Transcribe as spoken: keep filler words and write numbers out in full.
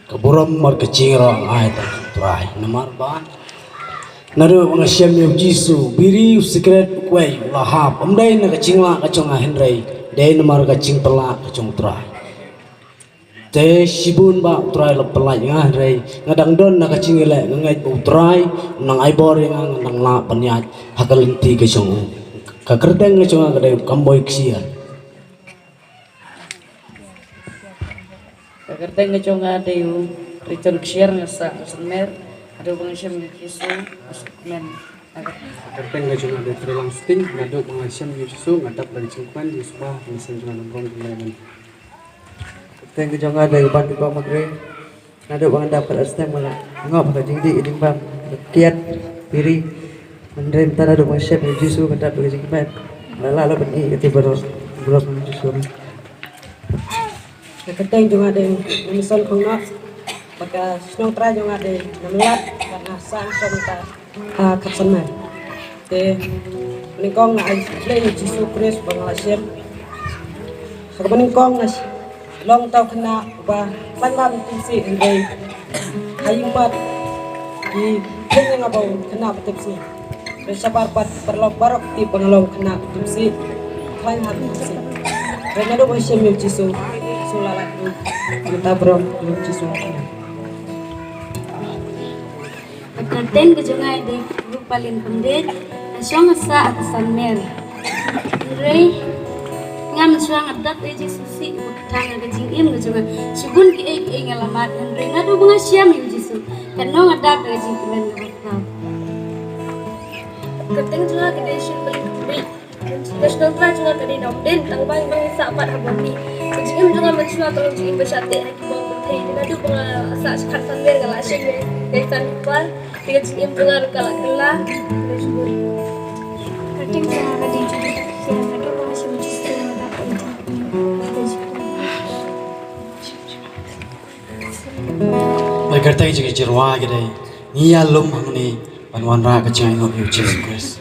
Ka burom bad ka jingïaroh nga ai tang sha u Trai. Namar ba naduh ba nga shem ïa u Jisu, biri, u sikret, u kwai u la hap. Ym dei na ka jinglah ka jong nga hynrei dei namar ka jingpynlah ka jong u Trai. Te shibun ba u Trai la pynlait nga hynrei nga dang don na ka jingïaleh, nga ngeit ba u Trai u nang ai bor ïa nga, nga nang lah ban ïaid ha ka lynti ka jong u. Ka kyrteng ka jong nga ka dei u Kamboi Ksiar. Ka kyrteng ka jong nga dei u Richard Ksiar, nga sah ka Sanmer. Naduh ba nga shem ïa u Jisu, nga sngewkmen. Ka kyrteng ka jong nga dei Trilang Sting, naduh ba nga shem ïa u Jisu nga dap da ka jingkmen, ïa u sngewbha ha ka mynsiem jong nga namar u Blei. Amen. Kyrteng ka jong nga dei Ban Kynbaw Magre. Naduh ba nga dap ka stem nga la ngop ha ka jingdih ka jingbam, ka kiad, biri. Hynrei mynta naduh ba nga shem ïa u Jisu nga dap da ka jingkmen. Nga la lah ban ïohi ïa ka burom, burom u Jisu. Ka kyrteng jong nga dei Namison Khongnoh. Bad ka shnong trai jong nga dei Namlat, bad nga sah shong mynta ha Khatsan Mai. Te nyngkong nga ai khublei ïa u Jisu Khrist ba nga la shem. Ha kaba nyngkong nga sh-, long uta u khynnah uba khlaiñ bam tipsih hynrei ha ïingmad ki khlaiñ ïa nga ba u khynnah ba tipsih. Hynrei shabar pat paralok baroh ki tip ba nga long u khynnah ba tipsih, khlaiñ bam tipsih. Hynrei naduh ba nga shem ïa u Jisu, Jisu la lait ïa nga, mynta burom ïa u Jisu. Ka kyrteng ka jong nga dei Rupalin Pamdet, nga shong nga sah ha Khatsan Mer. Hynrei nga mynshuwa nga dap da ka jingsngewsih kaba kyrteng ha ka jingim ka jong nga. Shibun kiei kiei nga la mad hynrei naduh ba nga shem ïa u Jisu, katno nga dap da ka jingkmen kaba kyrteng. Ka kyrteng jong nga ka dei Shilpalin Pamdet. Ka shnong trai jong nga ka dei Nongdin, tang ba nga sah pat ha Boni. Ka jingim jong nga mynshuwa ka long jingim ba shah teh ha ki bong pyrthei. Naduh ba nga sah sha Khatsan Mer nga la shem ïa ka San Par. Te ka jingim jong nga ruh ka la kylla. Ka jingim jong nga ka dei Judith Ksiar, naduh ba nga shem ïa u Jisu nga dap da ka jingkmen. Ka kyrteng jong ka jingrwai ka dei Ngi ïalum hangne ban wanrah ka jingaiñguh ïa u Jisu Khrist.